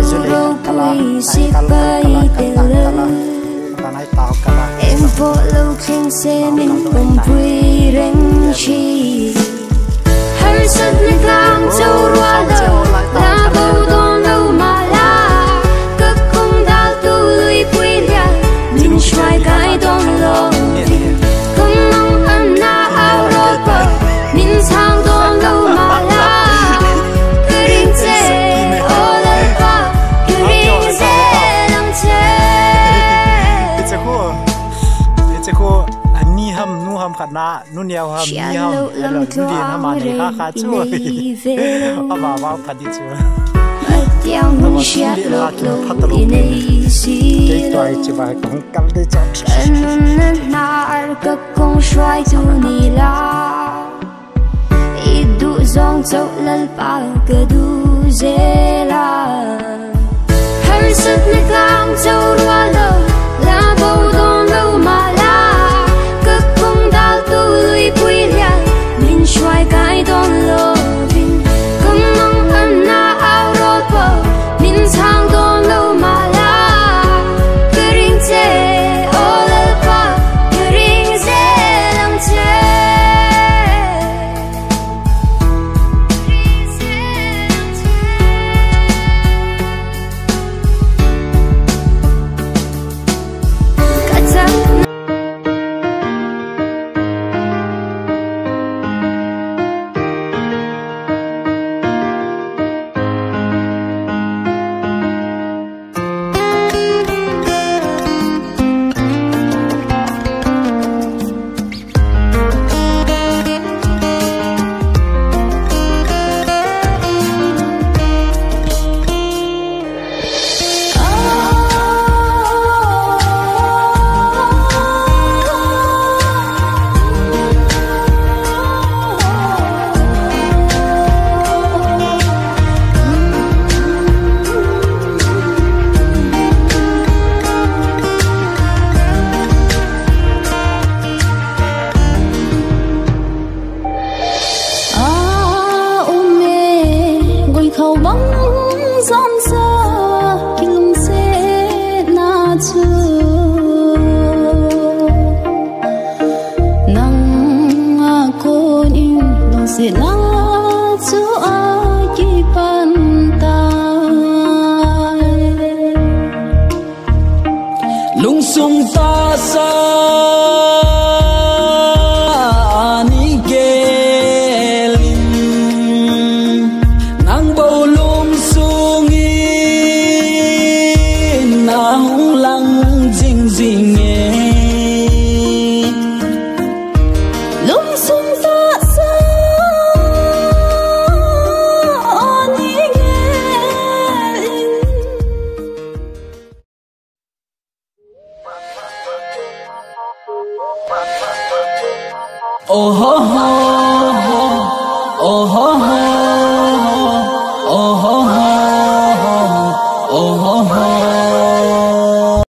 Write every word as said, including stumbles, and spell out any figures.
Ropui sipai tela. Em po lo tling se min pumpui reng chi. Harsatna tlang cho rua lo, la bo don lo mala. Ka kong dal tu lui pui lia, min shwai kai don lo. Ka mang an na au ro pa, min sang don lo mala. Ka ring che, o Lalpa, ka ring che lang che. Iche ko, iche ko, ani ham, nu ham khat na. Nu neo ham, ni ham, nu din ham, ani kha kha chu. Ama va pha di chu. Atiang hun siat lok lok i nei si. Kei tua hi chu va kong kal de chu. An na ar ka kong shwai tu ni la. I du zong chau Lalpa ka du zela. Harsatna tlang cho rua lo, la bo don lo mala. Ka kong dal tu lui pui lia, min shwai kai don lo vin. Ka mang an na au ro po, min sang don lo mala. Ka ring che, o Lalpa, ka ring che lang che. A um e, gui khau bang zam sa kilungsetna chu. Nang a kon in lungsetna chu a kipan tai. Lungsung tahsa ani gelin, nang bou lungsung in nahung lang jing jing e. Lungsung tahsa ani gelin. Oh ho ho ho, oh ho.